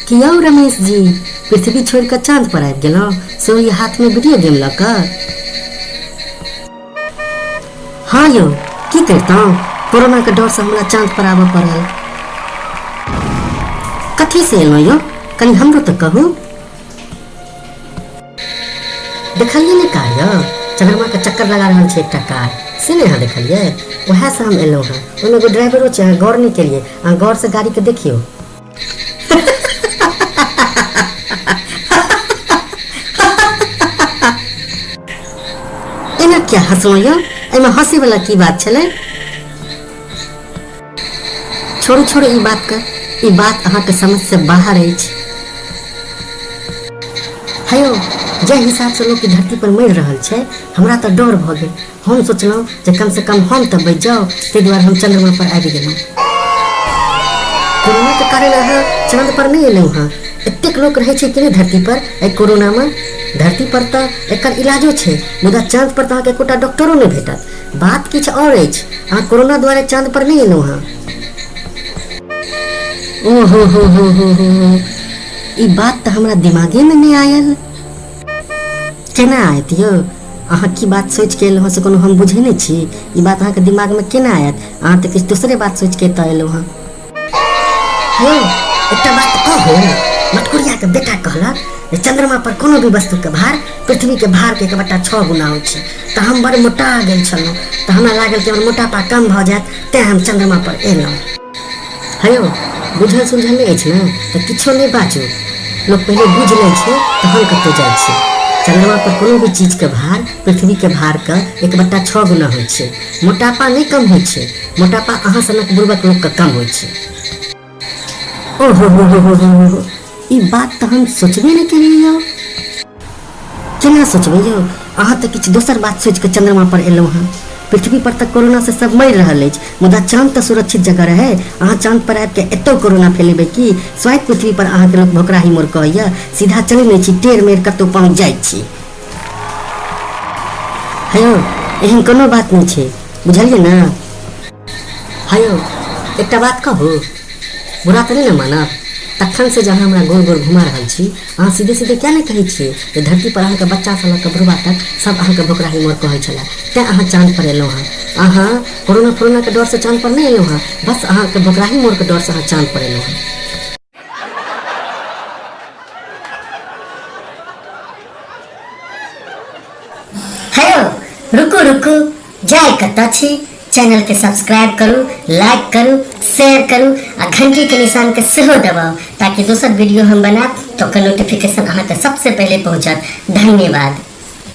कि यौ रमेश जी, पृथ्वी छोड़ि कऽ चाँद पर आबि गेलहुँ, सेहो ई हाथमे वीडियो गेम लऽ कऽ? हँ यौ, की करितहुँ, कोरोनाके डरसँ हमरा चाँद पर आबऽ पड़ल। कथीसँ एलहुँ यौ, कनि हमरो तऽ कहू। देखलियै ने कार यौ, चन्द्रमाके चक्कर लगा रहल छै एकटा कार, से नहि अहाँ देखलियै? उएहसँ हम एलहुँ हँ। ओहिमे एगो ड्राइवरो छै, अहाँ गौर नहि केलियै। अहाँ गौरसँ गाड़ीके देखियौ। एना किया हँसलहुँ यौ? एहिमे हँसैवला की बात छलै? छोड़ू छोड़ू ई बातके, ई बात अहाँके समझसँ बाहर अछि। हे यौ, जाहि हिसाबसँ लोक ई धरती पर मरि रहल छै, हमरा तऽ डर भऽ गेल। हम सोचलहुँ जे कमसँ कम हम तऽ बचि जाउ, ताहि दुआरे हम चन्द्रमा पर आबि गेलहुँ। कोरोनाके कारण अहाँ चाँद पर नहि एलहुँ हँ? एतेक लोक रहै छै कि नहि धरती पर एहि कोरोनामे? धरती पर तऽ एकर इलाजो छै, मुदा चाँद पर तऽ अहाँके एकोटा डॉक्टरो नहि भेटत। बात किछु आओर अछि, अहाँ कोरोना दुआरे चाँद पर नहि एलहुँ हँ। ओ हो हो हो हो हो हो, ई बात तऽ हमरा दिमागेमे नहि आयल। केना आयत यौ? अहाँ की बात सोचि के एलहुँ हँ से कोनो हम बुझै नहि छी। ई बात अहाँके दिमागमे केना आयत? अहाँ तऽ किछु दोसरे बात सोचि के एतऽ एलहुँ हँ। यौ, एकटा बात कहू, मटकुरियाके बेटा कहलक जे चन्द्रमा पर कोनो भी वस्तुके भार पृथ्वीके भारके 1/6 गुना होइ छै। तऽ हम बड़ मोटा गेल छलहुँ, तऽ हमरा लागल कि हमर मोटापा कम भऽ जायत, तेँ हम चन्द्रमा पर एलहुँ। हे यौ, बुझल सुझल नहि अछि ने तऽ किछो नहि बाजू। लोक पहिले बुझि लै छै तहन कतहु जाइ छै। चन्द्रमा पर कोनो भी चीजके भार पृथ्वीके भारके 1/6 गुना होइ छै। मोटापा नहि कम होइ छै, मोटापा अहाँ सनक बुड़बक लोकके कम होइ छै। ओ हो हो हो हो हो हो, ई बात तऽ हम सोचबे नहि केलियै यौ। केना सोचबै यौ, अहाँ तऽ किछु दोसर बात सोचि कऽ चन्द्रमा पर एलहुँ हँ। पृथ्वी पर तऽ कोरोना से सब मरि रहल अछि, मुदा चाँद तऽ सुरक्षित जगह रहै। अहाँ चाँद पर आबि कऽ एतौ कोरोना फैलेबै की? स्वाइत पृथ्वी पर अहाँके लोक भोकराही मोड़ कहैया, सीधा चलै नहि छी, टेढ़ मेढ़ कतौ पहुँच जाइत छी। हे यौ, एहन कोनो बात नहि छै, बुझलियै ने? हे यौ, एकटा बात कहू, बुरा तऽ नहि ने मानब? तखन से जे अहाँ हमरा गोल गोल घुमा रहल छी, अहाँ सीधे सीधे किया नहि कहै छियै जे धरती पर अहाँके बच्चासँ लऽ कऽ बुढ़बा तक सब अहाँके भोकराही मोड़ कहै छलै, तेँ अहाँ चाँद पर एलहुँ हँ? अहाँ कोरोना फोरोनाके डरसँ चाँद पर नहि एलहुँ हँ, बस अहाँके भोकराही मोड़के डरसँ अहाँ चाँद पर एलहुँ हँ। हेलो, रुकू रुकू, जाय कतऽ छी? चैनल के सब्सक्राइब करू, लाइक करू, शेयर करू आ घंटी के निशान के सेहो दबाउ, ताकि दोसर वीडियो हम बनायब तऽ ओकर नोटिफिकेशन अहाँके सबसे पहिले पहुँचत। धन्यवाद।